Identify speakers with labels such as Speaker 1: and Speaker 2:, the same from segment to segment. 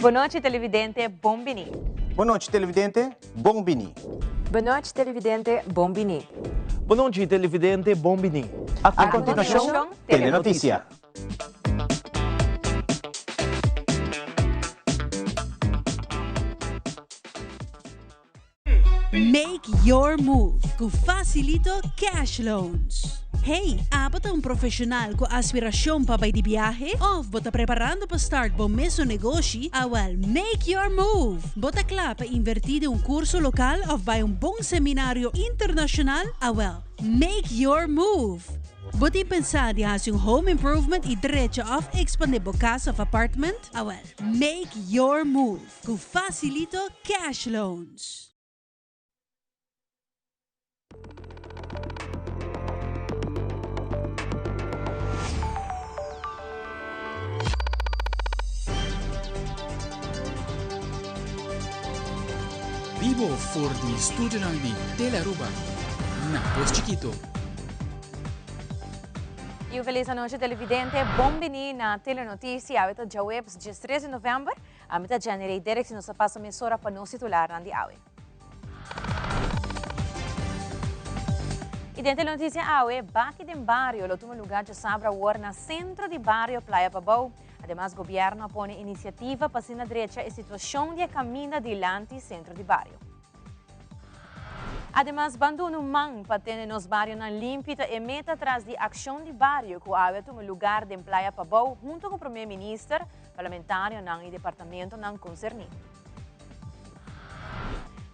Speaker 1: Bon nochi televidente, bon bini.
Speaker 2: Bon nochi televidente, bon bini.
Speaker 3: Bon nochi televidente, bon bini.
Speaker 4: Bon nochi televidente, bon bini.
Speaker 2: A continuacion, Telenoticia.
Speaker 5: Make your move ku Facilito Cash Loans. Hey, abo ta un profeshonal ku aspirashon pa bai di biahe? Òf bo ta preparando pa start bo mesun negoshi? Awèl, make your move! Bo ta kla pa invertí den un kurso lokal òf bai un bon seminario internashonal? Awèl, make your move! Bo tin pensá di hasi un home improvement i drecha òf ekspandé bo kas òf apartment? Awèl, make your move! Ku Facilito Cash Loans.
Speaker 6: Bibo for di studionan di Telearuba na Pos Chikito.
Speaker 1: Y un feliz anochi televidente, bon bini na Telenoticia, awe ta djaweps 13 di november. Ami ta Jenny Rey Derricks y nos ta pasa mesora pa nos titularnan di awe. Y den Telenoticia awe, Baki den Bario lo tuma lugar djasabra awor na centro di bario Playa Pabou. Ademas gobierno a pone iniciativa pa asina drecha e situacion di e caminda dilanti centro di bario. Ademas ban duna un man pa tene nos barionan limpi ta e meta tras di Accion di Bario cu awe a tuma lugar den Playa Pabou hunto cu Prome Minister, Parlamentarionan y departamentonan concerni.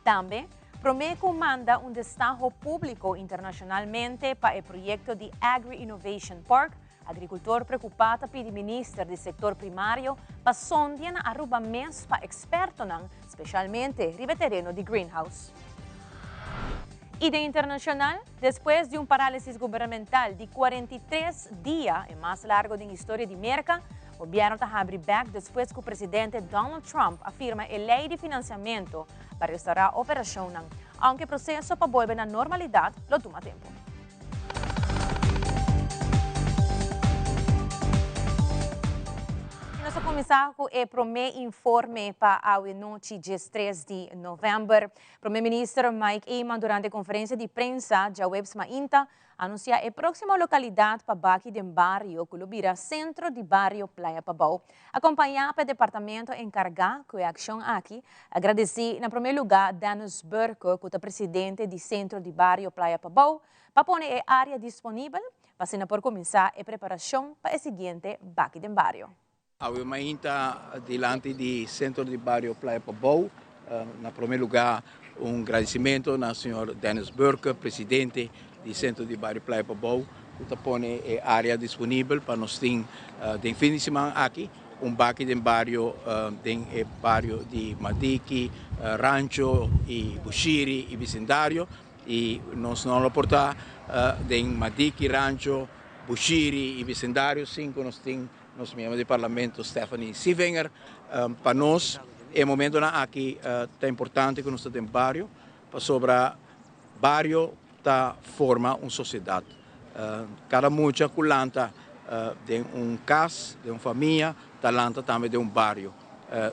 Speaker 1: Tambe, prome cu manda un destaho publico internacionalmente pa e proyecto di Agri Innovation Park, Agricultor preocupa ta pidi Minister di Sector Primario pa sondia na Aruba mes pa expertonan, specialmente riba e tereno di greenhouse. Y den internacional, despues di un paralisis gubernamental di 43 dia, e mas largo den historia di Merca, gobierno ta habri bek despues cu presidente Donald Trump a firma e ley di financiamento pa restaura operacionnan, aunke e proceso pa bolbe na normalidad lo tuma tempo. Nos a kuminsá ku e promé informe pa awe nochi 13 di novèmber. Promé Minister Mike Eman durante konferensia di prensa djaweps mainta anunsiá e próksimo lokalidat pa baki den bario ku lo bira Sentro di Bario Playa Pabou. Akompañá pa e departamento enkargá ku e akshon aki, a gradesí na promé lugá Dennis Burke ku ta presidente di Sentro di Bario Playa Pabou pa pone e área disponibel pa asina por kuminsá e preparashon pa e siguiente Baki den Bario.
Speaker 7: Awe mainta dilanti di Sentro di Bario Playa Pabou, na promé lugá un gradisimentu na señor Dennis Burke, presidente di Sentro di Bario Playa Pabou, ku ta pone e área disponibel pa nos tin den fin di siman aki un baki den bario den e bario di Madiki, Rancho i Bushiri i bisindario. I nos no lo por ta den Madiki, Rancho, Bushiri i bisindario sin ku nos tin nos miembro di Parlamento Stephanie Sievinger. Pa nos e momentonan aki ta importante ku nos ta den bario pasobra bario ta forma un sosiedat. Kada mucha ku lanta den un kas, den un famia, ta lanta tambe den un bario.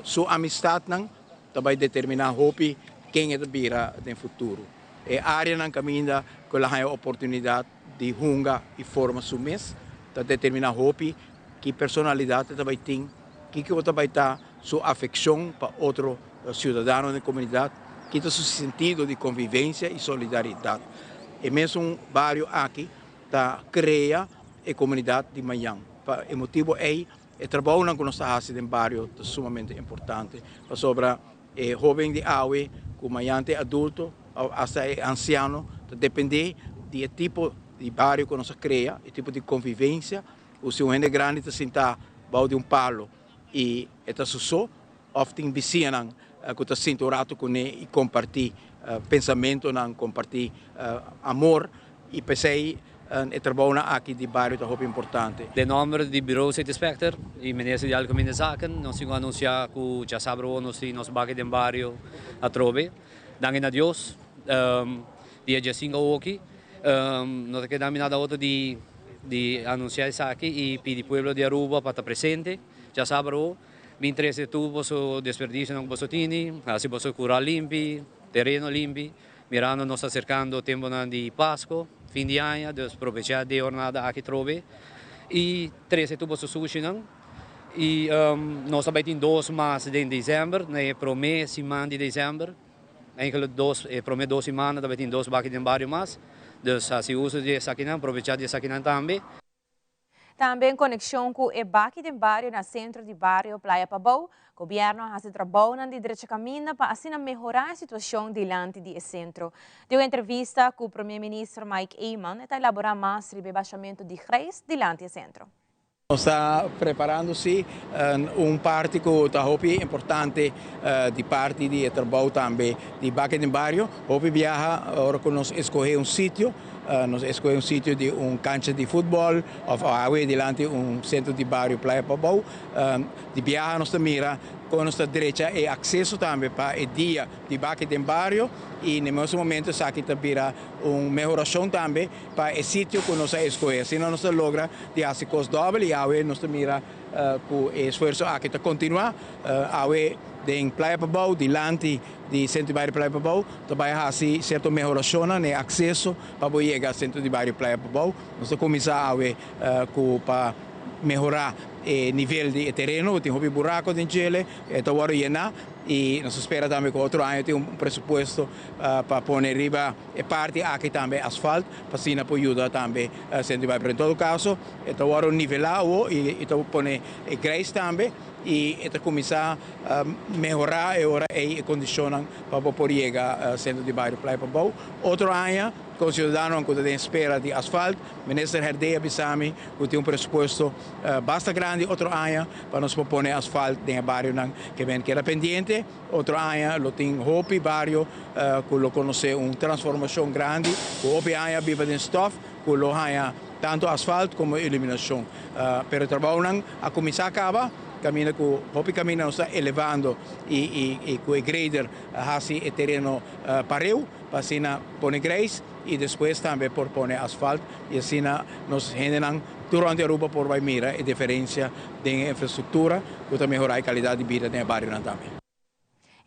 Speaker 7: Su amistatnan ta bai determiná hopi ken e ta bira den futuro. E áreanan kaminda ku el a haña oportunidat di hunga i forma su mes ta determiná hopi ki personalidat e ta bai tin, kiko ta bai ta su afekshon pa otro siudadano den komunidat, ki ta su sentido di konvivensia i solidaridat. E mesun bario aki ta krea e komunidat di mañan. Pa e motibu ei E trabounan ku nos ta hasi den bario ta sumamente importante pasobra e hóben di awe ku mañan ta e adulto òf asta e ansiano ta dependé di e tipo di bario ku nos a krea, e tipo di konvivensia ku si un hende grandi ta sintá bou di un palo i e ta su so òf tin bisiñanan ku ta sinta un ratu kuné i kompartí pensamentunan, kompartí amor i p'esei e trabounan aki di bario ta hopi importante.
Speaker 8: Den nomber di Bureau City Inspector y Minister di Algemene Zaken nos tin cu anuncia cu djasabra awor nos tin nos baki den bario atrobe. Danki na Dios dia djasinco awoki no ta keda mi nada otro di anuncia esaki y pidi pueblo di Aruba pa ta presente djasabra awor. Bin trese tur boso desperdicionan cu boso tini, haci boso cura limpi, tereno limpi, mirando nos ta acercando temponan di Pasco, fin di aña, dus probecha di e hornada aki trobe y trese tur boso sushinan. Y nos ta bay tin dos mas den december, na e prome siman di december, enkele dos, e prome dos simannan ta bay tin dos baki den bario mas, dus haci uso di esakinan, probecha di esakinan tambe.
Speaker 1: Tambe en konekshon ku e baki den bario na sentro di bario Playa Pabou, gobièrnu a hasi trabounan di drecha kaminda pa asina mehorá e situashon dilanti di e sentro. Den un entrevista ku Prome Minister Mike Eman e ta elaborá mas riba e bashamentu di grijs dilanti e sentro.
Speaker 7: Nos ta preparando si un parti ku ta hopi importante di parti di e trabou tambe di baki den bario. Hopi biaha ora ku nos eskohe un sitio, Nos escoge un sitio di un cancha di futbol of awe dilanti un centro di bario Playa Pabou. Di biaha nos ta mira con nos ta drecha e acceso tambe pa e dia di baki den bario y na e mesun momento esaki ta bira un mehoracion tambe pa e sitio cu nos a escoge. Asina nos ta logra di haci cos dobel y awe nos ta mira cu e esfuerzo aki ta continua. Awe den Playa Pabou dilanti di Sentro di Bario Playa Pabou ta bai hasi sierto mehorashonnan na e akseso pa bo yega Sentro di Bario Playa Pabou. Nos ta kuminsá awe ku pa mehorá e nivel di e tereno, bo tin hopi burako den djele, e ta wòrdu yená i nos ta spera tambe ku otro aña tin un presupuesto pa pone riba e parti aki tambe asfalt pa asina por yuda tambe Sentro di Bario. Pero en todo kaso e ta wòrdu nivelá awo i ta pone e greis tambe i e ta kuminsá Mehorá e ora ei e kondishonnan pa bo por yega sentro di bario Playa Pabou. Otro aña, kon siudadanonan ku ta den espera di asfalt, Minister Herdé a bisa mi ku tin un presupuesto basta grandi otro aña pa nos por pone asfalt den e barionan ke men keda pendiente. Otro aña lo tin hopi bario ku lo konosé un transformashon grandi, ku hopi aña a biba den stòf, ku lo haña tantu asfalt komo iluminashon. Pero e trabounan a kuminsá kaba. Caminda cu hopi caminda nos ta elevando y y cu e grader haci e tereno pareu pa asina pone grijs y despues tambe por pone asfalt y asina nos hendenan tur rond di Aruba por bay mira e diferencia den e infrastructura cu ta mehora e calidad di bida den e barionan tambe.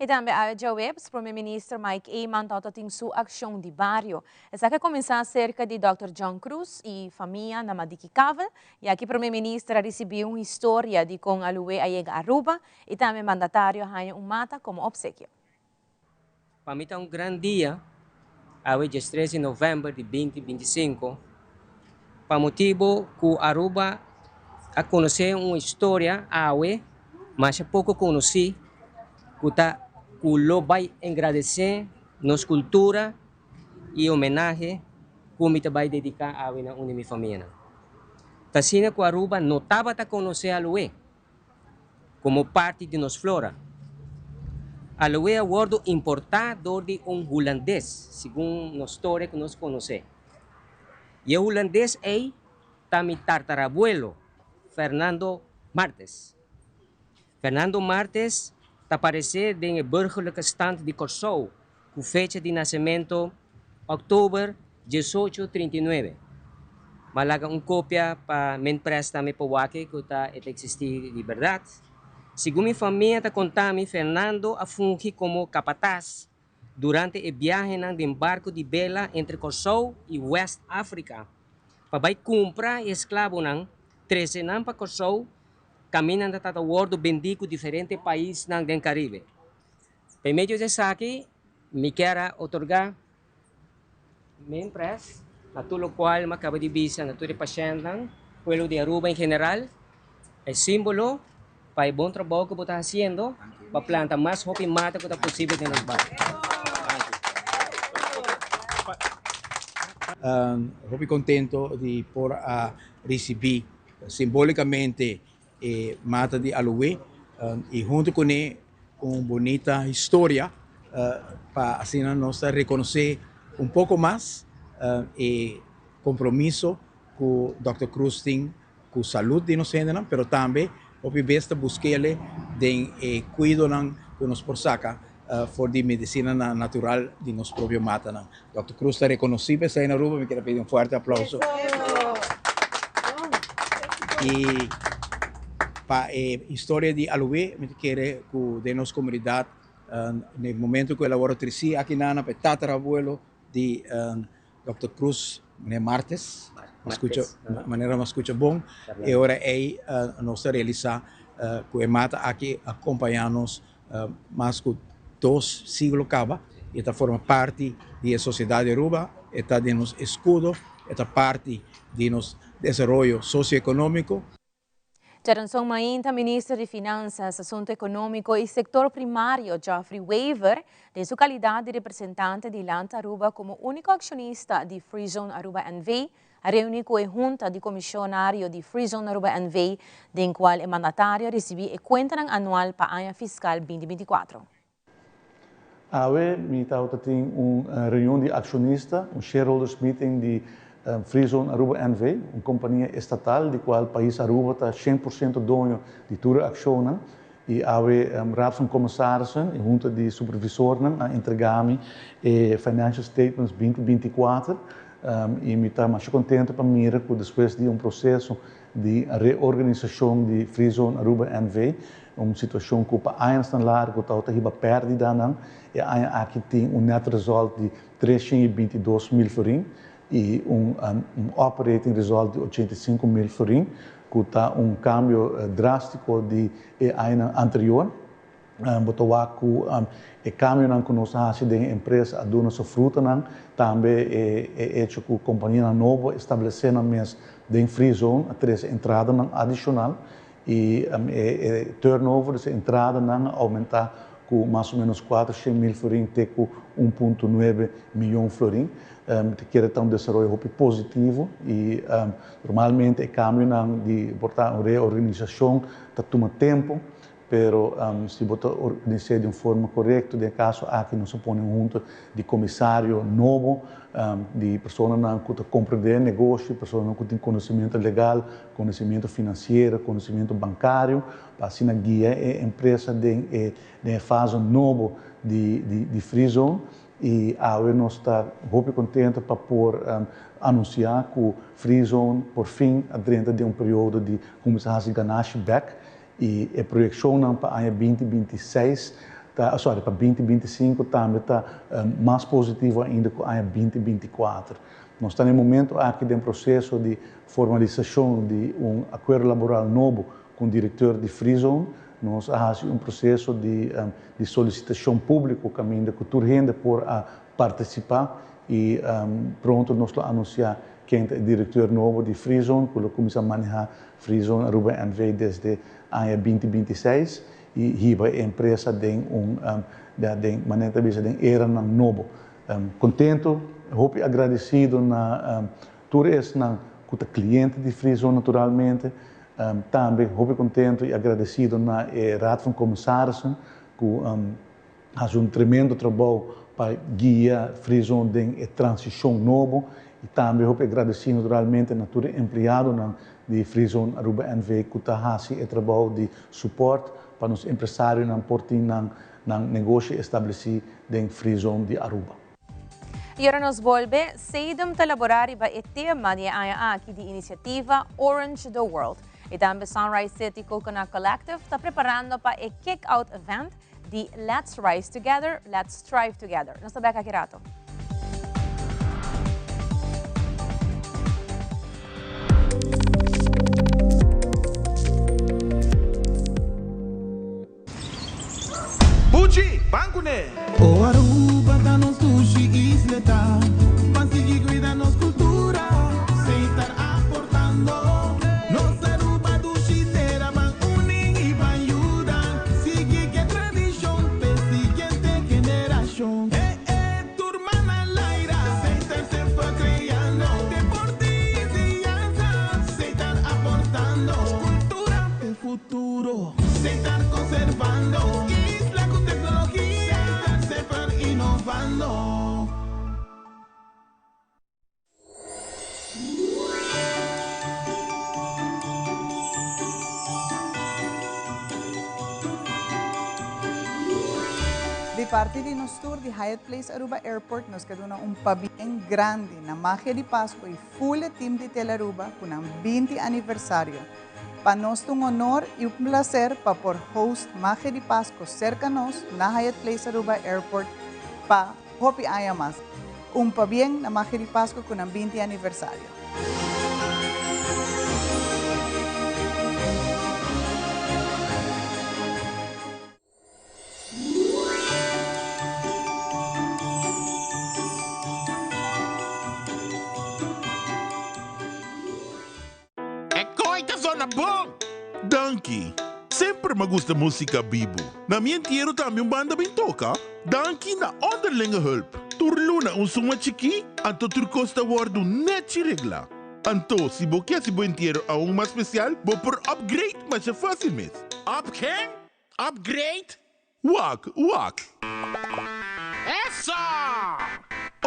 Speaker 1: Y tambe awe djaweps, Prome Minister Mike Eman tabata tin su accion di bario. Esaki a cuminsa cerca di Dòkter John Cruz y famia na Madiki Kavel y aki Prome Minister a ricibi un historia di con Aluwe a yega Aruba y tambe mandatario a haya un mata como obsequio.
Speaker 9: Pa mi ta un gran dia, awe diestres di november di binti 25, pa motibo cu Aruba a conoce un historia awe masha poco conoci cu ta cu lo bay engradece nos cultura y homenahe cu mi ta bay dedica awe na un di mi famianan. Ta asina cu Aruba no tabata conoce Aloe como parti di nos flora. Aloe a wordo importa door di un Hulandes, segun nos storia cu nos conoce. Y e Hulandes ey ta mi tartarabuelo, Fernando Martes. Fernando Martes ta aparece den e burgerlijke stand di Corsou cu fecha di nacemento october diesocho trinta i nuebe. M'a laga un copia pa Minpres tambe por wak cu ta e ta existi di berdad. Segun mi famia ta conta mi, Fernando a fungi como capataz durante e biahenan den barco di bela entre Corsou y West Africa pa bay cumpra e esclavonan, trece nan pa Corsou caminda nan ta ta wordo bendi cu diferente paisnan den Caribe. Pa e medio di esaki mi kier a otorga mi pres na tur locual mi a caba di bisa na tur e pashentnan, pueblo di Aruba en general, e simbolo pa e bon trabou cu bo ta haciendo pa planta mas hopi mata cu ta posibel den nos bario.
Speaker 7: Hopi contento di por a ricibi simbolicamente e mata di aloe y hunto cune un bunita historia pa asina nos ta reconoce un poco mas e compromiso cu Dòkter Cruz tin cu salud di nos hendenan, pero tambe hopi bes ta buskele den e cuidonan cu nos por saca for di medicinanan natural di nos propio matanan. Dòkter Cruz ta reconoci pa esey na Aruba, mi kier a pidi un fuerte aplauso. Y. Pa e historia di Aluwe mi ta kere ku den nos komunidat na e momento ku el a wòrdu tresí aki nana pa e tatarabuelo di Dòkter Cruz, meneer Martes, manera mi a skucha bon, e ora ei nos ta realisá ku e mata aki a kompañá nos mas ku dos siglo kaba i e ta forma parti di e sosiedat di Aruba, e ta den nos eskudo, e ta parti di nos desaroyo sosioekonómiko.
Speaker 1: Djaranson mainta Minister di Finansas, Asunto Economico y Sector Primario Geoffrey Wever, den su calidad di representante di Land Aruba como unico accionista di Free Zone Aruba NV, a reuni cu e Hunta di Comisionario di Free Zone Aruba NV, den cual e mandatario a ricibi e cuentanan anual pa aña fiscal binti binticuatro.
Speaker 10: Awe mi tabata tin un reunion di accionista, un shareholders meeting di Free Zone Aruba NV, un compania estatal di cual pais Aruba ta shen por ciento doño di tur e accionnan. Y awe Raad van Commissarissen, e hunta di supervisornan, a entrega mi e financial statements binti binti kuater y mi ta masha contento pa mira cu despues di un proceso di reorganisacion di Free Zone Aruba NV, un situacion cu pa añasnan largo tabata hiba perdidanan, e aña aki tin un net result di 322 mil florin y un operating result di 85 mil florin, cu ta un cambio drastico di e añanan anterior. Bo ta wak cu e cambionan cu nos a haci den e empresa a duna su frutanan, tambe e hecho cu companianan nobo establece nan mes den Free Zone a trece entradanan adicional y e turnover, dus e entradanan a aumenta cu mas o menos 400 mil florin te cu 1.9 miyon florin. Mi ta kere ta un desaroyo hopi positivo y normalmente e cambionan di por ta un reorganisacion ta tuma tempo, Pero si bo ta organis'é di un forma korekto, den e kaso aki nos a pone un hunta di komisario nobo, di personanan ku ta komprendé negoshi, personanan ku tin konosementu legal, konosementu finansiero, konosementu bankario, pa asina guia e empresa den e den e fase nobo di di Free Zone. I awe nos ta hopi kontento pa por anunsiá ku Free Zone por fin a drenta den un periodo di kuminsá hasi ganashi bèk. I e proyekshonnan pa aña 2026 ta, sorry, pa 2025 tambe ta mas positivo ainda ku aña 2024. Nos ta na e momento aki den proseso di formalisashon di un akuerdo laboral nobo ku un direkteur di Free Zone. Nos a hasi un proseso di di solisitashon públiko kaminda ku tur hende por a partisipá i pronto nos lo anunsiá ken ta e direkteur nobo di Free Zone ku lo kuminsá manehá Free Zone Aruba NV desde aña 2026 i hiba e empresa den un den manera ta bisa den eranan nobo. Contento, hopi agradecido na tur esnan cu ta cliente di Free Zone naturalmente. Tambe hopi contento y agradecido na e Raad van Commissarissen cu haci un tremendo trabou pa guia Free Zone den e transicion nobo y tambe hopi agradeci naturalmente na tur e empleadonan di Free Zone Aruba NV cu ta haci e trabou di support pa nos empresarionan por tin nan nan negoshi estableci den Free Zone di Aruba.
Speaker 1: Y ora nos bolbe, Seidum ta labora riba e tema di e aña aki di iniciativa Orange the World. Y tambe Sunrise City Coconut Collective ta preparando pa e kick-out event di Let's Rise Together, Let's Thrive Together. Nos ta bek aki rato.
Speaker 11: Buchi, ban kuné! O Aruba ta nos dushi isleta, ban sigui cuida nos cultura, Setar aportando. Nos Aruba dushi tera, ban uni y ban yuda, sigui ke tradicion p'e siguiente generacion. E e tur man al aire, Setar semper creando, deporte y enseñanza, Setar aportando, cultura p'e futuro. Setar conservando, isla cu tecnologia, Setar semper innovando.
Speaker 12: Di parti di nos tur di Hyatt Place Aruba Airport nos ke duna un pabien grandi na Magia di Pasco y full e team di Tele Aruba cu nan 20 aniversario. Pa nos ta un honor y un placer pa por host Magia di Pasco cerca nos na Hyatt Place Aruba Airport pa hopi aña mas. Un pabien na Magia di Pasco cu nan 20 aniversario.
Speaker 11: E koi ta zona bon! Danki! Semper m'a gusta musica bibu. Na mi entiero tambe un banda bin toca. Danki na Onderlinge Hulp. Tur luna un suma chikí, anto tur kos ta wòrdu nèchi reglá. Anto, si bo ke hasi bo entiero aun mas spesial, bo por upgrade masha fásil mes. Up ken? Upgrade? Wak, wak. Eso!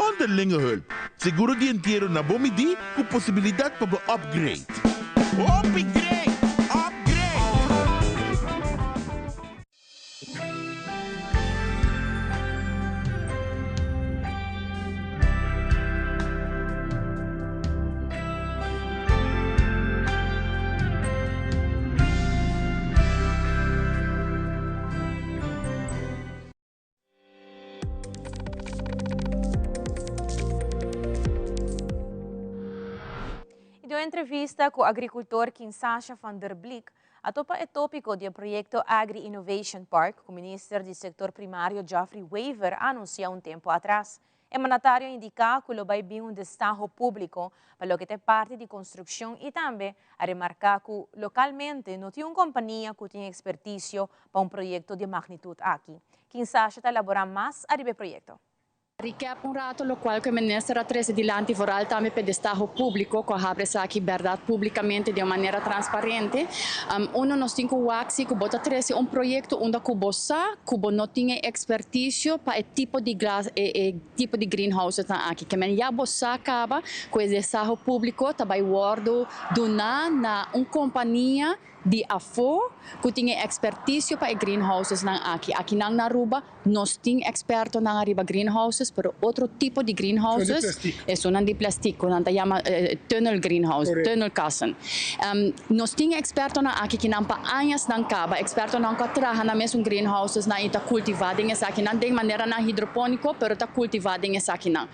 Speaker 11: Onderlinge hulp, seguro di entiero na bo midí ku posibilidat pa bo upgrade. Hopi great! Upgrade!
Speaker 1: Y den un entrevista cu agricultor Kinsasha van der Blik, a topa e topico di e proyecto Agri Innovation Park cu Minister di Sector Primario Geoffrey Wever a anuncia un tempo atras. E mandatario a indica cu lo bay bin un destaho publico pa loke ta e parti di construccion y tambe a remarca cu localmente no tin un compania cu tin experticio pa un proyecto di e magnitud aki. Kinsasha ta elabora mas ariba e proyecto.
Speaker 13: Recap un rato locual cu e minister a trece dilanti vooral tambe p'e destaho publico cu a habri esaki berdad publicamente di un manera transparente. Uno nos tin cu wak si cu bo ta trece un proyecto unda cu bo sa cu bo no tin e experticio pa e tipo di glas e e tipo di greenhousesnan aki. Ke men ya bo sa caba cu e destaho publico ta bay wordo duna na un compania di afó ku tin e ekspertisio pa e greenhousesnan aki. Akinan na Aruba nos tin ekspertonan ariba greenhouses, pero otro tipo di greenhouses, esunnan di plastic ku nan ta yama tunnel greenhouse, tunnelkassen. Nos tin ekspertonan aki kinan pa añasnan kaba, ekspertonan ku a traha nan mesun greenhousesnan i ta kultivá den esakinan den maneranan hidropóniko, pero ta kultivá den esakinan.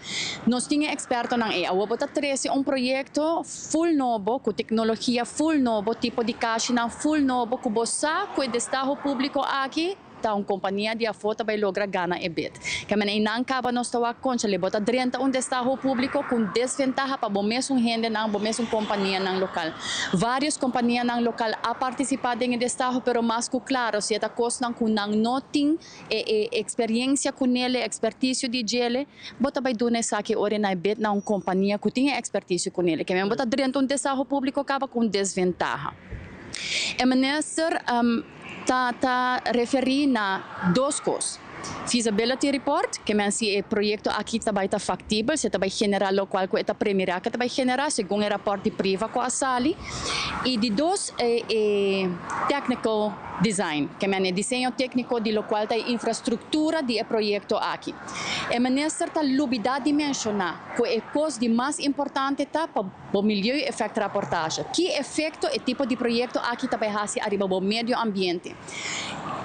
Speaker 13: Nos tin e ekspertonan ei. Awor bo ta trese un proyekto Full nobo, ku teknologia full nobo, tipo di kashinan full nobo ku bo sa ku e destaho públiko aki ta un kompania di afó ta bai logra gana e bid. Kemene einan kaba nos ta wak koncha le bo ta drenta un destaho públiko ku un desventaha pa bo mesun hendenan, bo mesun kompanianan lokal. Vários kompanianan lokal a partisipá den e destaho pero mas ku klaro si e ta kosnan ku nan no tin E e experiencia cu nele, experticio di djele, bo ta bay duna esaki ora e na e bed na un compania cu tin e experticio cu nele. Keme bo ta drenta un desaho publico caba cu un desventaha. E minister ta ta referi na dos cos. Feasibility report, ke men si e proyecto aki ta bay ta factibel, si e ta bay genera locual cu e ta premira cu e ta bay genera, segun e raport di Priva cu a sali. Y di dos e e technical. Design, ke men e diseño tékniko di lokual ta e infrastruktura di e proyekto aki. E minister ta lubidá di menshoná ku e kos di mas importante ta pa bo milieu-effectrapportage. Ki efekto e tipo di proyekto aki ta bai hasi ariba bo medio ambiente?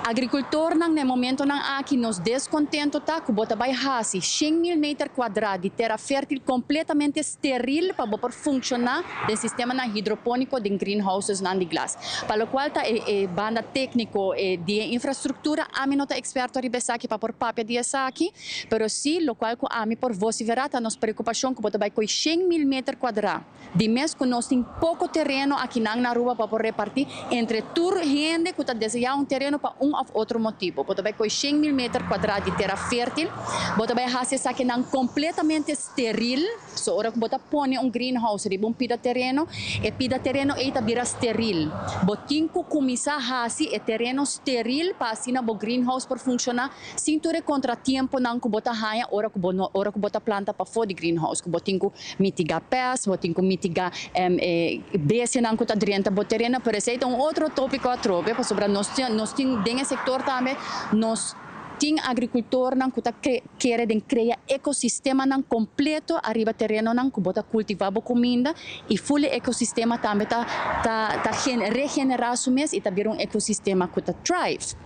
Speaker 13: Agrikultornan na e momentonan aki nos deskontento ta ku bo ta bai hasi 100.000 meter kuadrá di tera fértil kompletamente steril pa bo por funshoná den sistemanan hidropóniko den greenhousesnan di glas. Pa locual ta e e banda tecnico e di e infrastructura, ami no ta experto riba esaki pa por papia di esaki, pero si locual cu ami por vocifera ta nos preocupacion cu bo ta bay coy 100.000 meter cuadra di mes cu nos tin poco tereno akinan na Aruba pa por reparti entre tur hende cu ta desea un tereno pa un of otro motibo. Bo ta bay coy 100.000 meter cuadra di tera fertil, bo ta bay haci esakinan completamente steril. So ora ku bo ta pone un greenhouse riba un pida tereno, e pida tereno ei ta bira steril. Bo tin ku kuminsá hasi e tereno steril pa asina bo greenhouse por funshoná sin tur e kontratiemponan ku bo ta haña ora ku bo no ora ku bo ta planta pafó di greenhouse, ku bo tin ku mitigá pest, bo tin ku mitigá e bestianan ku ta drenta bo tereno. Pero esei ta un otro tópiko atrobe pasobra nos nos tin den e sektor tambe nos. Tin agricultornan cu ta kere den crea ecosistemanan completo ariba terenonan cu bo ta cultiva bo cuminda y full e ecosistema tambe ta ta ta regenera su mes y ta bira un ecosistema cu ta thrive.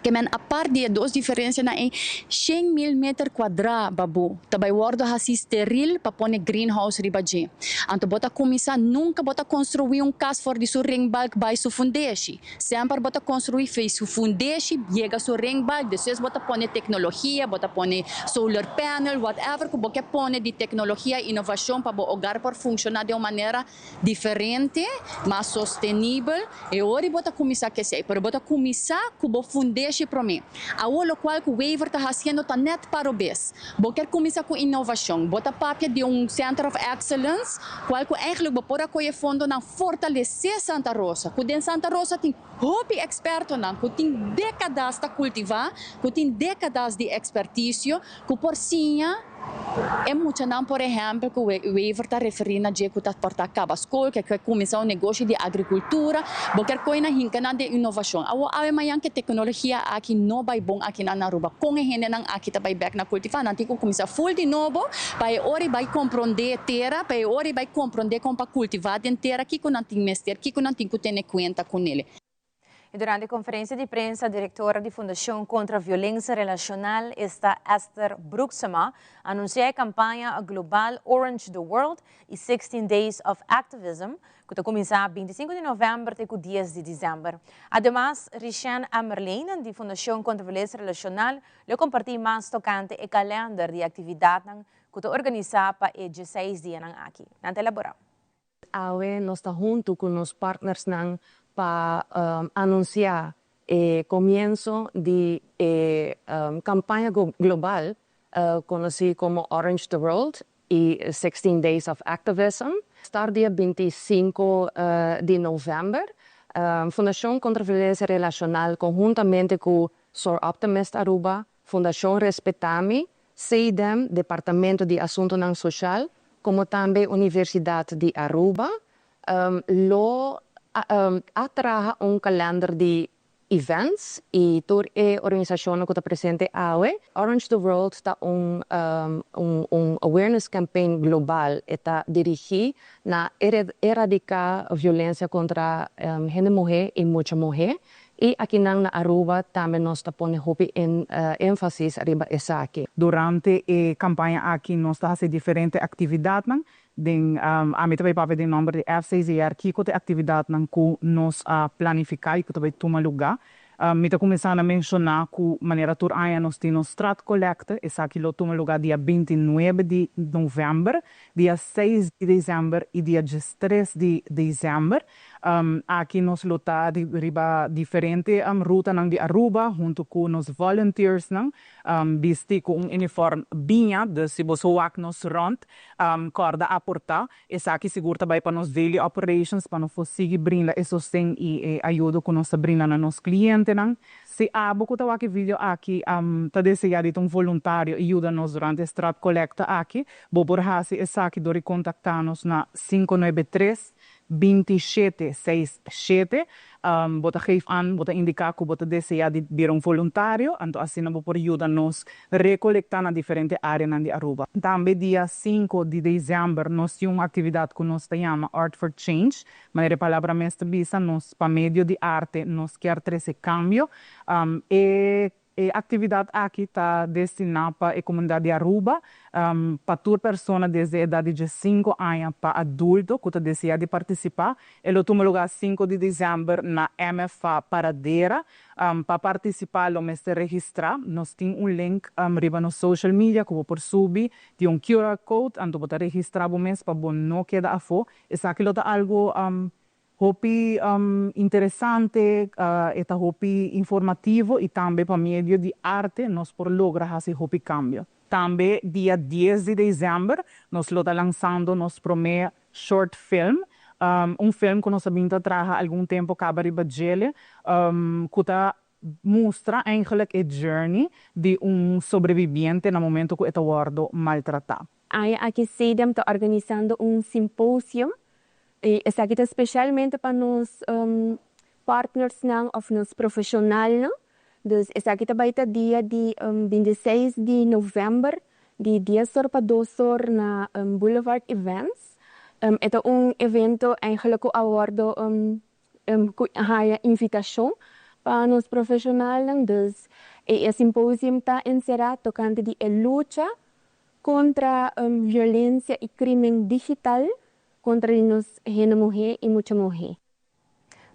Speaker 13: Ke men apart di e dos diferencianan ey, 100.000 meter cuadra, Babu, ta bay wordo haci steril pa pone greenhouse riba dje. Anto bo ta cuminsa, nunca bo ta construi un cas for di su ringbalk bay su fundeshi. Semper bo ta construi fei su fundeshi yega su ringbalk, despues bo ta pone tecnologia, bo ta pone solar panel, whatever cu bo ke pone di tecnologia y innovacion pa bo hogar por funciona den un manera diferente, mas sostenibel, e ora bo ta cuminsa kese. Pero bo ta cuminsa cu bo fundeshi prome. Awor locual cu Wever ta haciendo ta net pa robes. Bo kier cuminsa cu innovacion, bo ta papia di un Center of Excellence, cual cu eigenlijk bo por a coye fondonan fortalece Santa Rosa, cu den Santa Rosa tin hopi expertonan, cu tin decadas ta cultiva, cu tin decadas di experticio, cu por siña e muchanan, por ehempel, cu Wever ta referi na dje cu ta porta caba scol, cu kier cuminsa un negoshi di agricultura, bo kier coy nan hinca nan den innovacion. Awo awe mañan cu tecnologia aki no bay bon aki na Aruba, con e hendenan aki ta bay bek na cultiva? Nan tin cu cuminsa full di nobo, pa e ora bay compronde tera, pa e ora bay compronde con pa cultiva den tera, kico nan tin mester, kico nan tin cu tene cuenta cu ne.
Speaker 1: Y durante e conferencia di prensa, directora di Fundacion contra Violencia Relacional, esta Esther Broeksema, a anuncia e campaña global Orange the World y 16 Days of Activism, cu ta cuminsa 25 di november te 10 di december. Ademas, Richan Amerlijn, di Fundacion contra Violencia Relacional, lo comparti mas tocante e calendar di actividad cu ta organisa pa e 16 dianan aki. Nan ta elabora.
Speaker 14: Awe nos ta hunto cu nos partnersnan pa anuncia e comienso di e campaña global conoci como Orange the World y 16 Days of Activism. Start dia 25 di november. Fundacion contra Violencia Relacional conhuntamente cu Soroptimist Aruba, Fundacion Respetami, CEDEHM, Departamento di Asuntonan Social, como tambe Universidad di Aruba, lo a traha un calendar di events y tur e organisacion cu ta presente awe. Orange the World ta un awareness campaign global y ta dirigi na eradica violencia contra hende muhe y mucha muhe. Y aki na Aruba tambe nos ta pone hopi enfasis riba esaki.
Speaker 15: Durante e campaña aki nos ta haciendo diferente actividad den ami tambe papia den nomber di FCZR kico ta e actividadnan cu nos a planifica y cu tambe tuma luga. Mi ta cuminsa menciona cu manera tur aña nos tin straatcollecte, esaki lo tuma luga dia 29 di november, dia 6 di december y dia 3 di december. Aki nos lo ta riba diferente rutanan di Aruba, hunto cu nos volunteers nan, bisti cu un uniform biña, dus si bo wak nos rond, corda aporta, esaki sigur tambe pa nos daily operations, pa nos sigui brinda e sosten y ayudo cu nos ta brinda na nos clientenan. Si abo cu ta wak e video aki ta desea di un voluntario y yuda nos durante e straatcollecte aki, bo por hasi esaki door contacta nos na 593 2767. Bo ta geef aan, bo ta indica cu bo ta desea di bira un voluntario, anto asina bo por yuda nos recolecta na diferente areanan di Aruba. Tambe dia 5 di december nos tin un actividad cu nos ta yama Art for Change, manera e palabra mes ta bisa, nos pa medio di arte nos kier trece cambio. E actividad aki ta destina pa e comunidad di Aruba, pa tur persona desde edad di 5 aña pa adulto cu ta desea di participa. E lo tuma luga 5 di december na MFA Paradera. Pa participa lo mester registra. Nos tin un link riba nos social media cu por subi di un QR code, anto bo ta registra bo mes pa bo no keda afo. Esaki lo ta algo hopi interesante, e ta hopi informativo y tambe pa medio di arte nos por logra haci hopi cambio. Tambe dia 10 di december nos lo ta lansando nos prome short film, un film cu nos a bin ta traha algun tempo caba riba dje, cu ta mustra eigenlijk e journey di un sobreviviente na momento cu e ta wordo maltrata.
Speaker 16: Aki CEDEHM ta organisando un simposio y esaki ta specialmente pa nos partnersnan of nos profesionalnan. Dus esaki ta bai ta dia di 26 di november di 10 or pa 2 or na Boulevard Events. E ta un evento eigenlijk ku a wordo ku haya invitashon pa nos profeshonalnan. Dus e symposium ta enserá tokante di e lucha kontra violensia i krimen digital kontra di nos hende muhé i mucha muhé.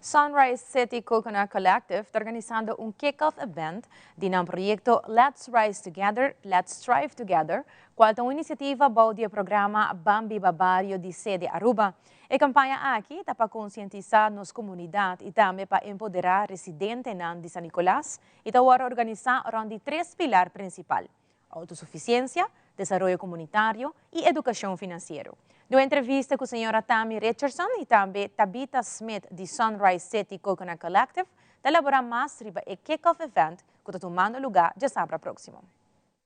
Speaker 1: Sunrise City Coconut Collective ta organisando un kick-off event di nan proyecto Let's Rise Together, Let's Thrive Together, cual ta un iniciativa bou di e programa Ban Biba Bario di Sede Aruba. E campaña aki ta pa concientisa nos comunidad y tambe pa empodera residentenan di San Nicolas y ta worde organisa rond di tres pilar principal, Autosuficiencia, desaroyo comunitario y educacion financiero. Den un entrevista cu señora Tammy Richardson y tambe Tabitha Smith di Sunrise City Coconut Collective ta elabora mas riba e kick-off event cu ta tumando luga djasabra proximo.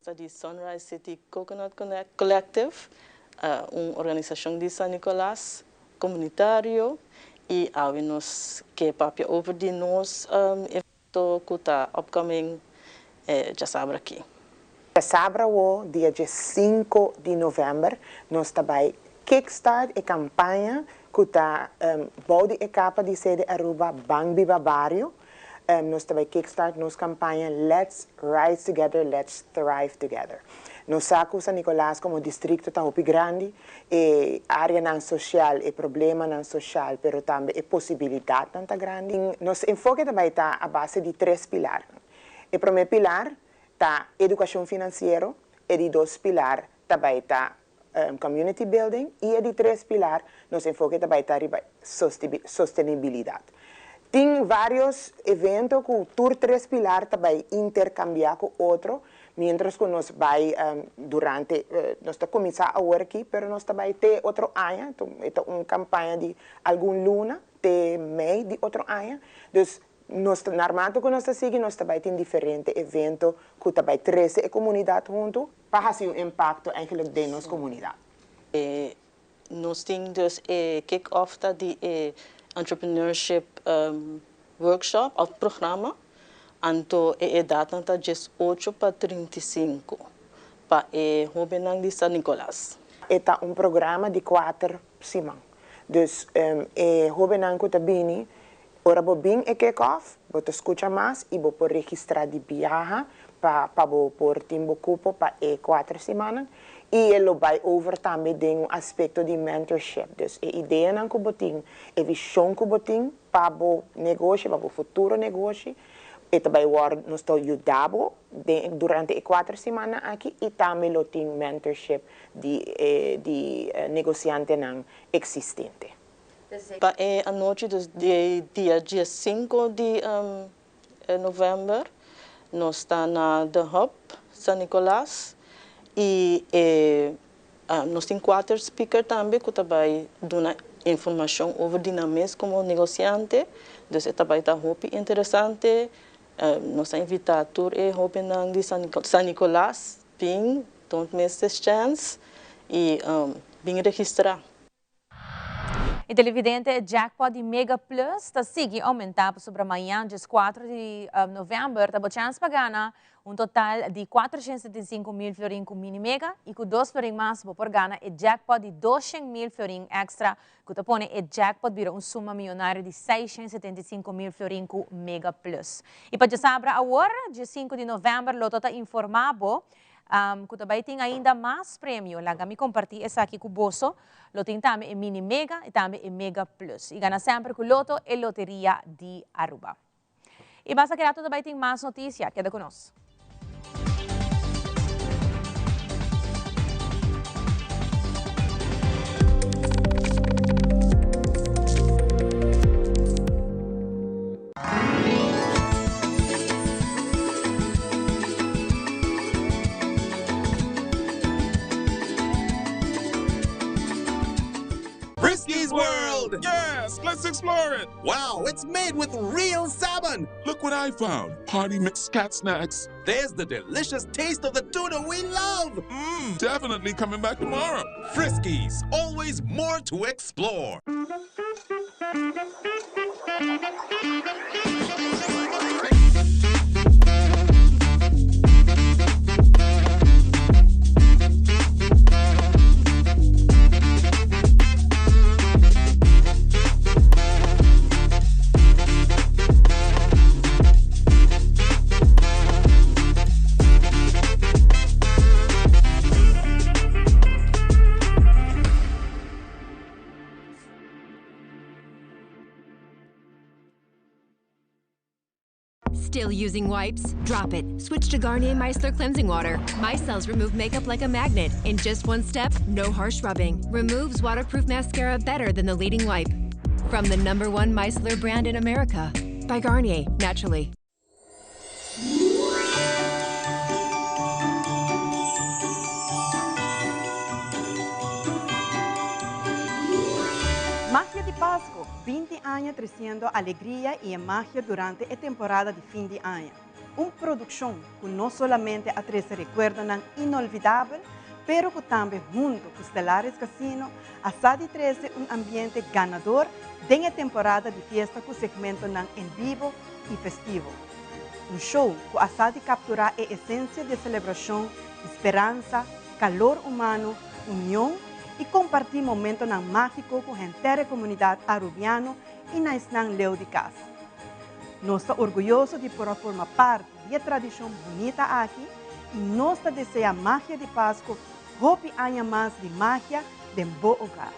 Speaker 17: Ta di Sunrise City Coconut Collective, un organisacion di San Nicolas comunitario y awe nos ke papia over di nos evento cu ta upcoming djasabra aki.
Speaker 18: Djasabra awo, dia 15 di november, nos ta bay kickstart e campaña cu ta bou di e capa di Sede Aruba Ban Biba Bario. Nos ta bay kickstart nos campaña Let's Rise Together, Let's Thrive Together. Nos sa cu San Nicolas como districto ta hopi grandi, e areanan social, e problemanan social, pero tambe e posibilidadnan ta grandi. Nos enfoke ta bay ta a base di tres pilar. E prome pilar ta educacion financiero, e di dos pilar ta bay ta community building y e di tres pilar nos enfoke ta bay ta riba sostenibilidad. Tin varios evento cu tur tres pilar ta bay intercambia cu otro mientras cu nos bay durante, nos ta cuminsa awor aki pero nos ta bay te otro aña, e ta un campaña di algun luna te mei di otro aña. Dus nos ta, narmante cu nos ta sigui nos ta bay tin diferente evento cu ta bay trece e comunidad hunto pa haci un impacto eigenlijk den nos comunidad.
Speaker 17: Nos tin dus e kick-off ta di e entrepreneurship workshop of programa, anto e edadnan ta 18 pa 35 pa e hobennan di San Nicolas.
Speaker 18: E ta un programa di kuater siman. Dus e hobennan ku ta bini, ora bo bin e kick-off, bo ta skucha mas i bo por registrá di biaha pa pa bo por tin bo kupo pa e kuater simannan. I e lo bai over tambe den un aspekto di mentorship. Dus e ideanan ku bo tin, e vishon ku bo tin pa bo negoshi, pa bo futuro negoshi, e ta bai wòrdu, nos ta yuda bo den durante e kuater simannan aki i tambe lo tin mentorship di di negosiantenan eksistente.
Speaker 17: Pa e anochi dus di dia 15 di november nos ta na The Hub San Nicolas y e nos tin kuater speaker tambe cu ta bay duna informacion over di nan mes como negociante, dus e ta bay ta hopi interesante. Nos ta invita tur e hobennan di San Nicolas bin, don't miss this chance y bin registra.
Speaker 1: E televidente e jackpot di Mega Plus ta sigui aumenta pasobra mañan 14 di november ta bo chance pa gana un total di 475 mil florin cu Mini Mega y cu 2 florin mas bo por gana e jackpot di 200 mil florin extra cu ta pone e jackpot bira un suma miyonario di 675 mil florin cu Mega Plus. Y pa djasabra awor, 5 di november, Lotto ta informa bo cu tambe tin ainda mas premio. Laga mi comparti esaki cu boso. Lo tin tambe e Mini Mega y tambe e Mega Plus. Y gana semper cu Lotto e Loteria di Aruba. Y basta cu tambe tin mas noticia. Keda cu nos.
Speaker 11: Friskies World! Yes, let's explore it! Wow, it's made with real salmon! Look what I found! Party mix cat snacks. There's the delicious taste of the tuna we love! Definitely coming back tomorrow. Friskies, always more to explore.
Speaker 19: Still using wipes? Drop it. Switch to Garnier Micellar Cleansing Water. Micelles remove makeup like a magnet. In just one step, no harsh rubbing. Removes waterproof mascara better than the leading wipe. From the number one micellar brand in America. By Garnier, naturally.
Speaker 20: Magia di Pasco, 20 aña treciendo alegria y e magia durante e temporada di fin di aña. Un produccion cu no solamente a trece recuerdonan inolvidabel, pero cu tambe hunto cu Stellaris Casino a sa di trece un ambiente ganador den e temporada di fiesta cu segmentonan en bibo y festivo. Un show cu a sa di captura e esencia di e celebracion di speransa, calor humano, union y comparti momentonan magico cu henter e comunidad Arubiano y na esnan leu di cas. Nos ta orguyoso di por a forma parti di e tradicion bunita aki y nos ta desea Magia di Pasco hopi aña mas di magia den bo hogar.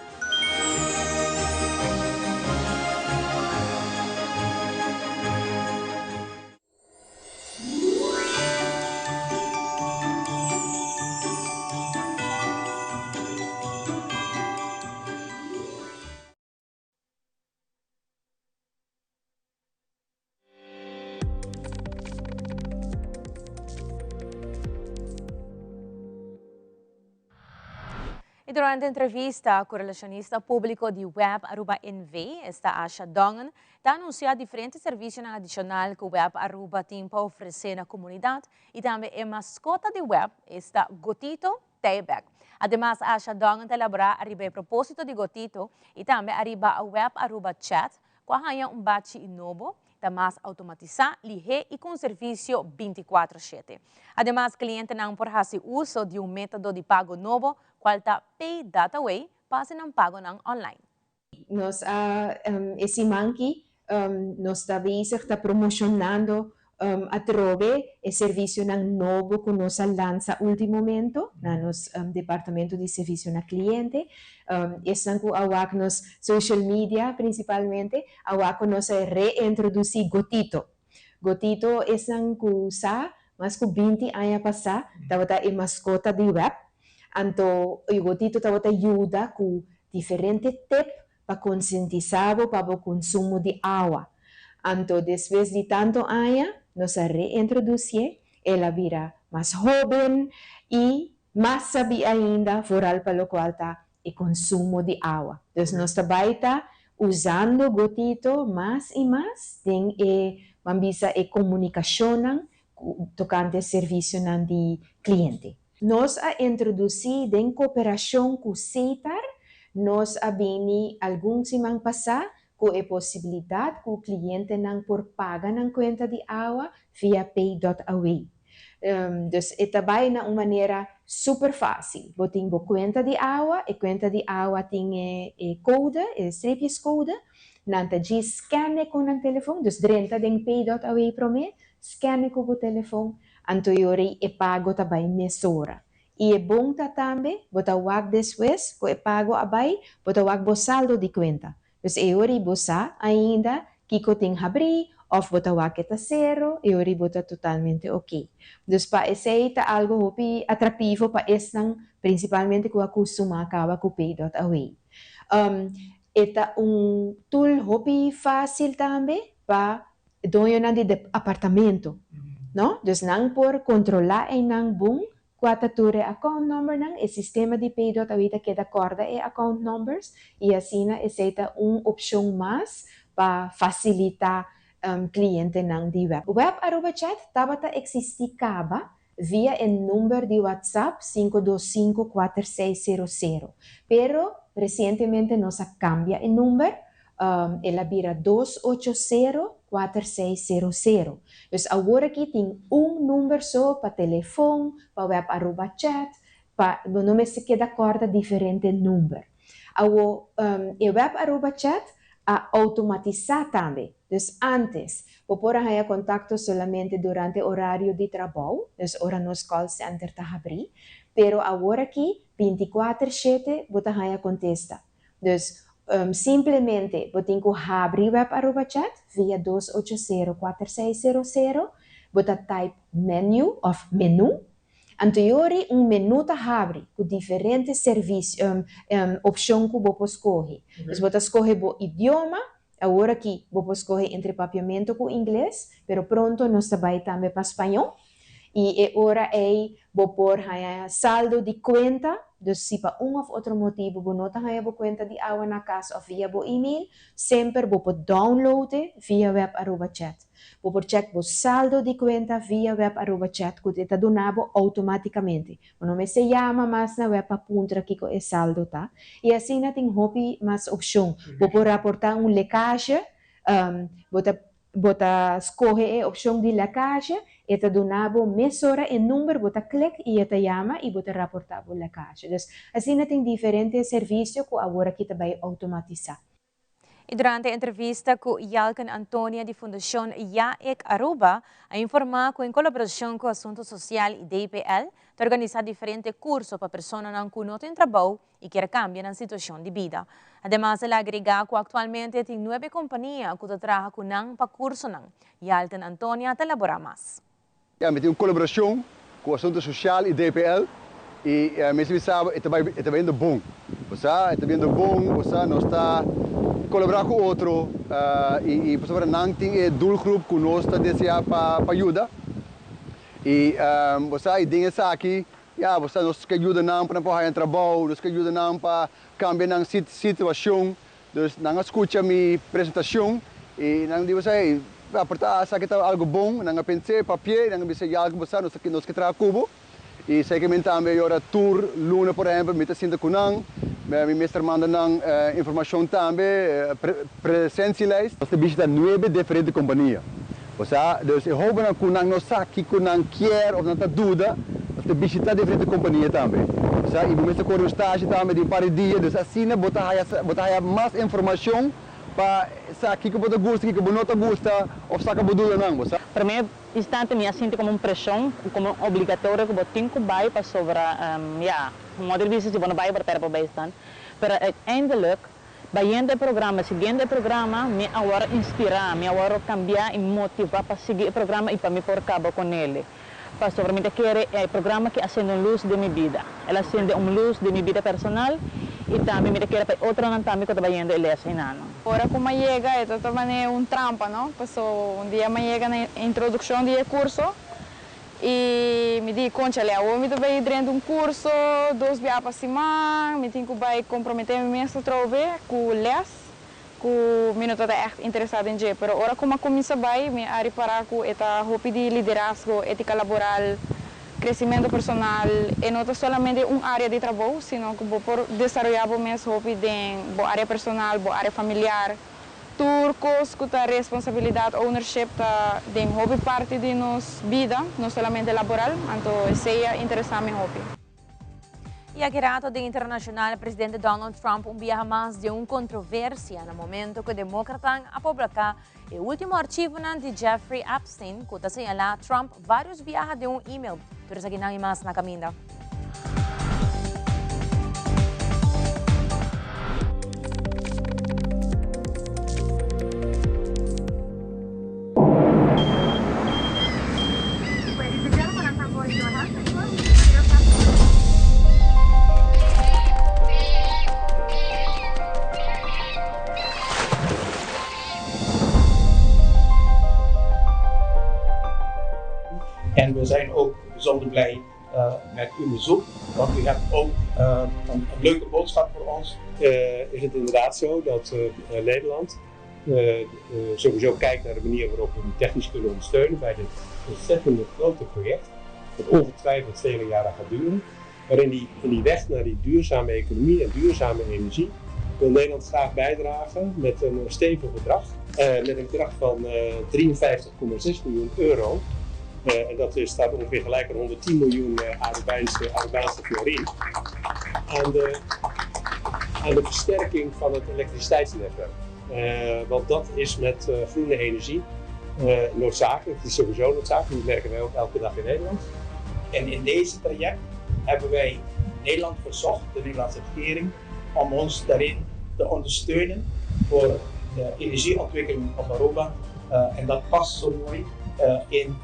Speaker 1: Y durante entrevista cu relacionista publico di Web Aruba NV, esta Asha Dongen, ta anuncia diferente servicionan adicional cu Web Aruba tin pa ofrece na comunidad y tambe e mascota di Web, esta Gotito, t'ey bek. Ademas Asha Dongen ta elabora ariba e proposito di Gotito y tambe ariba Web Aruba Chat, cu a haya un bachi nobo, ta mas automatisa, lihe y cu un servicio binticuatro shete. Ademas clientenan por haci uso di un metodo di pago nobo cual ta Pay Dataway pa haci nan pagonan online.
Speaker 21: Nos a e siman ki nos ta bezig ta promocionando atrobe e servicionan nobo cu nos a lansa ultimomento na nos departamento di servicio na cliente. Esnan cu a wak nos social media principalmente a wak cu nos a reintroduci Gotito. Gotito esnan cu sa mas cu binti aña pasa tabata e mascota di web. Anto e Gotito tabata yuda cu diferente tip pa konsientisá bo pa bo konsumo di awa. Anto despues di tantu aña nos a reintrodusié, el a bira mas hóben i mas sabí ainda foral pa lokual ta e konsumo di awa. Dus nos ta bai ta usando Gotito mas i mas den e, ban bisa, e komunikashonnan tokante servisionan di kliente. Nos a introdusí den koperashon ku Setar, nos a bini algun siman pasá ku e posibilidat ku klientenan por paga nan kuenta di awa via Pay dot Away. Dus e ta bai na un manera super fásil. Bo tin bo kuenta di awa, e kuenta di awa tin e kode, e streepjescode, nan ta djis scan e ku nan telefon, dus drenta den Pay dot Away promé, Scan ku bo telefon, anto e ora ei e pago ta bai mesora. I e bon ta tambe, bo ta wak despues ku e pago a bai, bo ta wak bo saldo di kuenta. Dus e ora ei bo sa ainda kiko tin habrí òf bo ta wak e ta sero, e ora ei bo ta totalmente oké. Dus pa esei ta algu hopi atraktivo pa esnan prinsipalmente ku a kustumá kaba ku pay dot away. E ta un tool hopi fásil tambe pa doñonan di apartamento, no? Dus nan por controla einan bon cua ta tur e account numbernan, e sistema di Paydot awita keda corda e account numbers y asina esey ta un opcion mas pa facilita clientenan di web. Web Aruba Chat tabata existi caba via e number di WhatsApp 525 4600, pero recientemente nos a cambia e number, el a bira dos ocho sero kuater seis sero sero. Dus awor aki tin un number so pa telefon, pa web Aruba Chat, pa bo no mester keda kòrda diferente number. Awor e web Aruba Chat a outomatisá tambe. Dus ántes bo por a haña kontakto solamente durante orario di trabou, dus ora nos call center ta habrí, pero awor aki binti kuater shete bo ta haña kontesta. Dus. Simplemente bo tin ku habri Web Aruba Chat via 280 4600, bo ta type menu òf menu, anto yori un menu ta habri ku diferente servisio, opshon ku bo por skohe. Dus bo ta skohe bo idioma, awor aki bo por skohe entre papiamento ku ingles, pero pronto nos ta bai tambe pa spañó. I e ora ei bo por haña saldo di kuenta, dus si pa un òf otro motibu bo no ta haña bo kuenta di awa na kas òf via bo email, semper bo por download e via Web Aruba Chat. Bo por chèk bo saldo di kuenta via Web Aruba Chat ku e ta duna bo outomátikamente. Bo no mester yama mas na web pa puntra kiko e saldo ta. I asina tin hopi mas opshon. Bo por raportá un lekasje, bo ta Bo ta skohe e opshon di lèkazje, e ta duna bo mesora e number, bo ta klik i e ta yama i bo ta raportá bo lèkazje. Dus asina tin diferente servisio ku awor aki ta bai outomatisá.
Speaker 1: I durante e entrevista ku Jalken Antonia di Fundashon Ja Ik Aruba a informá ku en kolaborashon ku Asunto Sosial i DPL ta organisá diferente kurso pa personanan ku no tin trabou y kier cambia nan situacion di bida. Ademas el a agrega cu actualmente tin nuebe compania cu ta traha cu nan pa cursonan. Yalton Antonia ta elabora mas.
Speaker 3: Ya, mi tin un colaboracion cu Asunto Social y DPL y mi si bisa bo e ta bay e ta bayendo bon. Bo sa, e ta bayendo bon, bo sa, nos ta colabora cu otro y y pasobra nan tin e doelgroep cu nos ta desea pa pa yuda y bo sa y den esaki Ya, bo sa, nos ke yuda nan pa nan por haña trabou, nos ke yuda nan pa kambia nan situashon. Dus nan a skucha mi presentashon i nan di, bo sa, hey, por ta esaki ta algu bon. Nan a pens'é, papi'é, i nan a bisa, ya, bo sa, nos nos ke traha ku bo. I esei ke mi tambe yora tur luna, por ehèmpel, mi ta sinta ku nan, mi mester manda nan informashon tambe, presentielijst. Nos ta bishita nuebe diferente kompania. Bo sa, dus e hóbennan ku nan no sa kiko nan kier òf nan ta duda, nos ta bishitá diferente kompania tambe. Bo sa, i bo mester kore un stasje tambe di un par di dia, dus asina bo ta haya bo ta haya mas informashon pa sa kiko bo ta gusta, kiko bo no ta gusta òf saka bo dudanan, bo sa.
Speaker 22: Promé instante mi a sinti komo un preshon, komo un obligatorio ku bo tin ku bai pasobra, ya, un modo di bisa si bo no bai bo ta pèrdè bo bijstand. Pero uiteindelijk Bayendo e programa, siguiendo e programa, mi a wòrdu inspirá, mi a wòrdu kambiá i motivá pa sigui e programa i pa mi por kaba ku nele. Pasobra mi ta kere e programa aki a sende un lus den mi bida. El a sende un lus den mi bida personal i tambe mi ta kere pa e otronan tambe ku ta bayendo e lès enanan.
Speaker 23: Ora ku m'a yega e ta ta manera un trampa no, paso un dia m'a yega na introdukshon di e kurso I mi di, Conchale, awor mi ta bai drenta un curso dos bia pa siman, mi tin cu bai compromete mi mes atrobe cu les cu mi no tabata echt interesa den dje. Pero ora cu mi a cuminsa bai, mi a ripara cu e ta hopi di liderazgo, etica laboral, crecimento personal. E no ta solamente un area di trabou, sino cu bo por desaroya bo mes hopi den bo area personal, bo area familiar. Tur kos ku ta responsabilidat, ownership, ta den hopi parti di nos bida, no solamente laboral, anto esei a interesá mi hopi.
Speaker 1: I aki rato den internashonal presidente Donald Trump un biaha mas den un kontroversia na momento ku demókratan a publiká e último archivonan di Jeffrey Epstein ku ta señalá Trump vários biaha den un email. Tur esakinan i mas na kaminda.
Speaker 7: En we zijn ook bijzonder blij met uw bezoek, want u hebt ook een leuke boodschap voor ons.
Speaker 24: Is het inderdaad zo dat Nederland sowieso kijkt naar de manier waarop we hem technisch kunnen ondersteunen bij dit ontzettende grote project, dat ongetwijfeld vele jaren gaat duren. Maar in die, in die weg naar die duurzame economie en duurzame energie wil Nederland graag bijdragen met een stevig bedrag. met een bedrag van 53,6 miljoen euro. en dat is, staat ongeveer gelijk aan 110 miljoen Arubaanse, Arubaanse florin. Aan de, aan de versterking van het elektriciteitsnetwerk. want dat is met groene energie noodzakelijk. Het is sowieso noodzakelijk, dat merken wij ook elke dag in Nederland.
Speaker 7: En in deze traject hebben wij Nederland verzocht, de Nederlandse regering, om ons daarin
Speaker 2: te ondersteunen voor de energieontwikkeling op Aruba. En dat past zo mooi in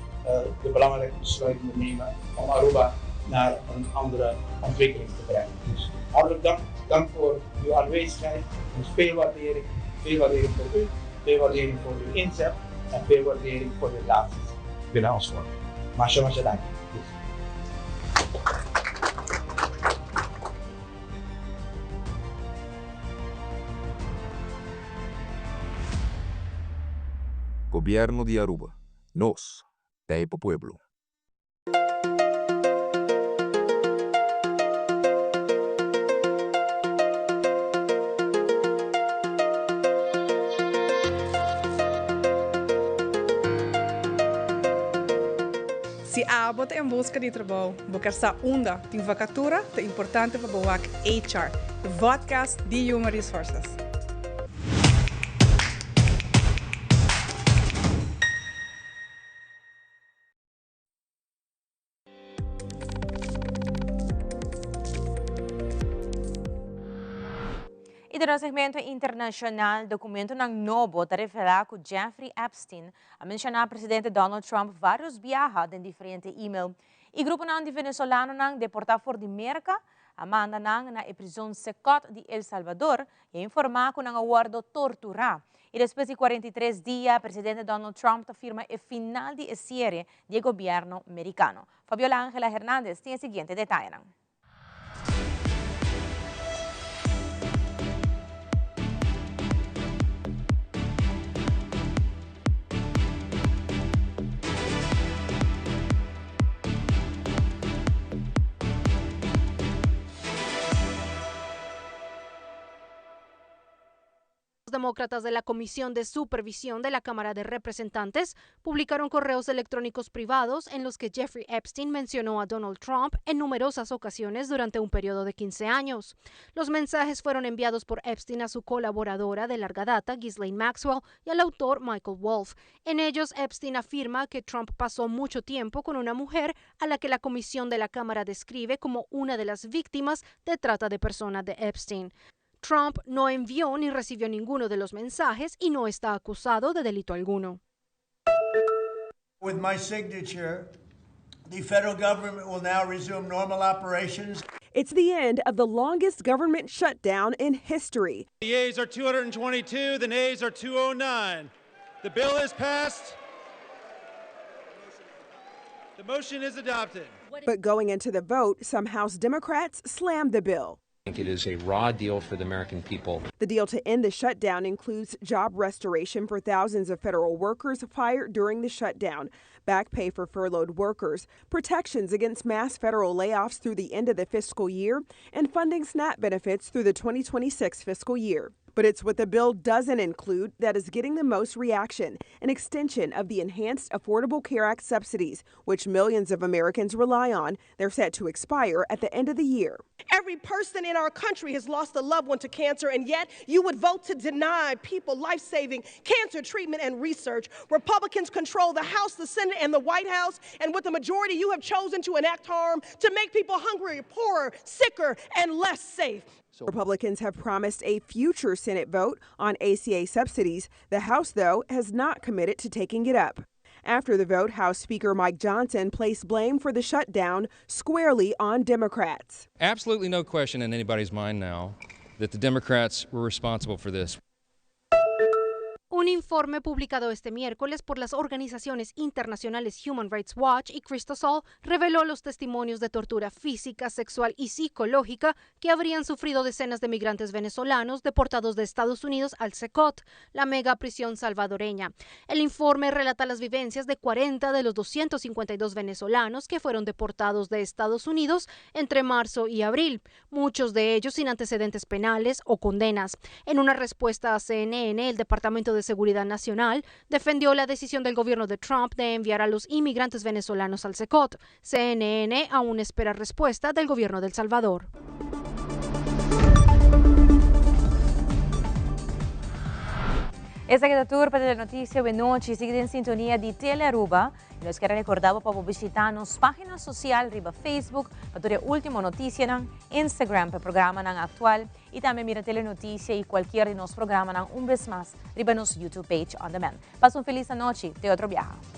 Speaker 2: de belangrijke besluiten die we nemen om Aruba naar een andere ontwikkeling te brengen. Dus hartelijk dank, dank voor uw aanwezigheid. Dus veel waardering, veel waardering voor u, veel waardering voor uw inzet en veel waardering voor de relaties binnen ons vorm. Masha masha danki.
Speaker 4: Gobierno di Aruba, Nos ta e pa pueblo.
Speaker 5: Si abo ta en buska di trabou, bo ker sa unda tin vakatura, ta importante pa bo wak HR, e vodcast di Human Resources.
Speaker 1: Y den nos segmento internacional, documentonan nobo ta revela cu Jeffrey Epstein a menciona presidente Donald Trump varios biaha den diferente email. Y gruponan di venezolanonan deporta for di Merca a manda nan na e prizon Cecot di El Salvador y a informa cu nan a wordo tortura. Y despues di 43 dia, presidente Donald Trump ta firma e final di e ciere di e gobierno Mericano. Fabiola Angela Hernandez tin e siguiente detayenan.
Speaker 6: Demócratas de la Comisión de Supervisión de la Cámara de Representantes publicaron correos electrónicos privados en los que Jeffrey Epstein mencionó a Donald Trump en numerosas ocasiones durante un periodo de 15 años. Los mensajes fueron enviados por Epstein a su colaboradora de larga data, Ghislaine Maxwell, y al autor Michael Wolff. En ellos, Epstein afirma que Trump pasó mucho tiempo con una mujer a la que la Comisión de la Cámara describe como una de las víctimas de trata de personas de Epstein. Trump no envió ni recibió ninguno de los mensajes y no está acusado de delito alguno.
Speaker 25: With my signature, the federal government will now resume normal operations.
Speaker 26: It's the end of the longest government shutdown in history.
Speaker 27: The yeas are 222, the nays are 209. The bill is passed. The motion is adopted.
Speaker 26: But going into the vote, some House Democrats slammed the bill.
Speaker 28: I think it is a raw deal for the American people.
Speaker 26: The deal to end the shutdown includes job restoration for thousands of federal workers fired during the shutdown, back pay for furloughed workers, protections against mass federal layoffs through the end of the fiscal year, and funding SNAP benefits through the 2026 fiscal year. But it's what the bill doesn't include that is getting the most reaction, an extension of the enhanced Affordable Care Act subsidies, which millions of Americans rely on. They're set to expire at the end of the year.
Speaker 29: Every person in our country has lost a loved one to cancer, and yet you would vote to deny people life-saving cancer treatment and research. Republicans control the House, the Senate, and the White House, and with the majority, you have chosen to enact harm to make people hungrier, poorer, sicker, and less safe.
Speaker 26: Republicans have promised a future Senate vote on ACA subsidies. The House, though, has not committed to taking it up. After the vote, House Speaker Mike Johnson placed blame for the shutdown squarely on Democrats.
Speaker 30: Absolutely no question in anybody's mind now that the Democrats were responsible for this.
Speaker 6: Un informe publicado este miércoles por las organizaciones internacionales Human Rights Watch y Cristosal reveló los testimonios de tortura física, sexual y psicológica que habrían sufrido decenas de migrantes venezolanos deportados de Estados Unidos al CECOT, la mega prisión salvadoreña. El informe relata las vivencias de 40 de los 252 venezolanos que fueron deportados de Estados Unidos entre marzo y abril, muchos de ellos sin antecedentes penales o condenas. En una respuesta a CNN, el Departamento de Seguridad Nacional defendió la decisión del gobierno de Trump de enviar a los inmigrantes venezolanos al CECOT. CNN aún espera respuesta del gobierno de El Salvador.
Speaker 1: Esaki ta tur pa Telenoticia awe nochi. Sigui den sintonia di Telearuba. Y nos kier recorda bo pa bo bishita nos pagina social riba Facebook pa tur e ultimo noticianan, Instagram pa e programanan actual y tambe mira Telenoticia y cualkier di nos programanan un bes mas riba nos YouTube page on demand. Pasa un feliz anochi. Te otro biaha.